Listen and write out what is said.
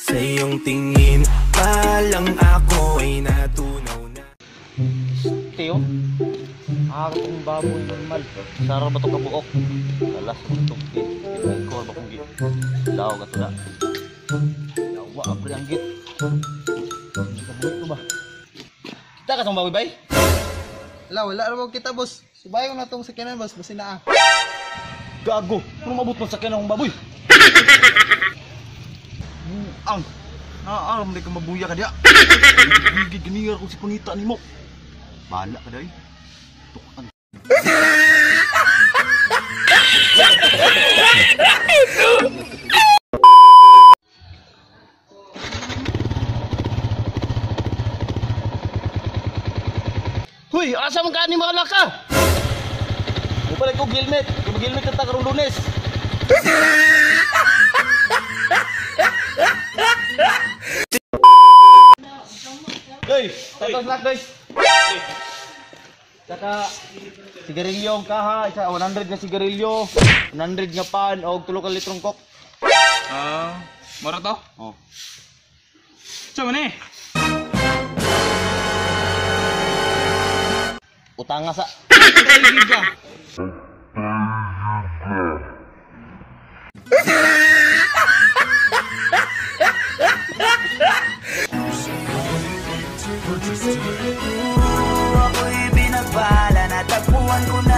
Sa iyong tingin pa lang ako ay natunaw na. Tiyo. Ah, itong baboy normal. Sara ba itong kabuok? Kalas mo itong kinay ko ba kung law ka ito na. Lawa, apre ang git. Kabuok ko ba? Kita ka sa baboy bay? Wala, wala ra kita, boss. Subayon na tong sakyanan, boss, basin na ah. Gago! Ano mabot mo sa sakyanan ng baboy? Buang! Naaram na ka mabuya ka diya. Gigig ganiyar kung si Punita ni mo. Bahala ka day. Tukan. Huy, asa man ka ni mga laka? Mubalik ko helmet. Kung mag-helmet ka ta karong Lunes. Guys, tatos na guys. Saka sigarilyo ang kaha, isa 100 nga sigarilyo, 100 nga pan og 3 ka litrong coke. Ah, mura to? Oh. Sa man eh? Utanga sa. Ay, ka. Ako'y binagpala, natagpuan ko na.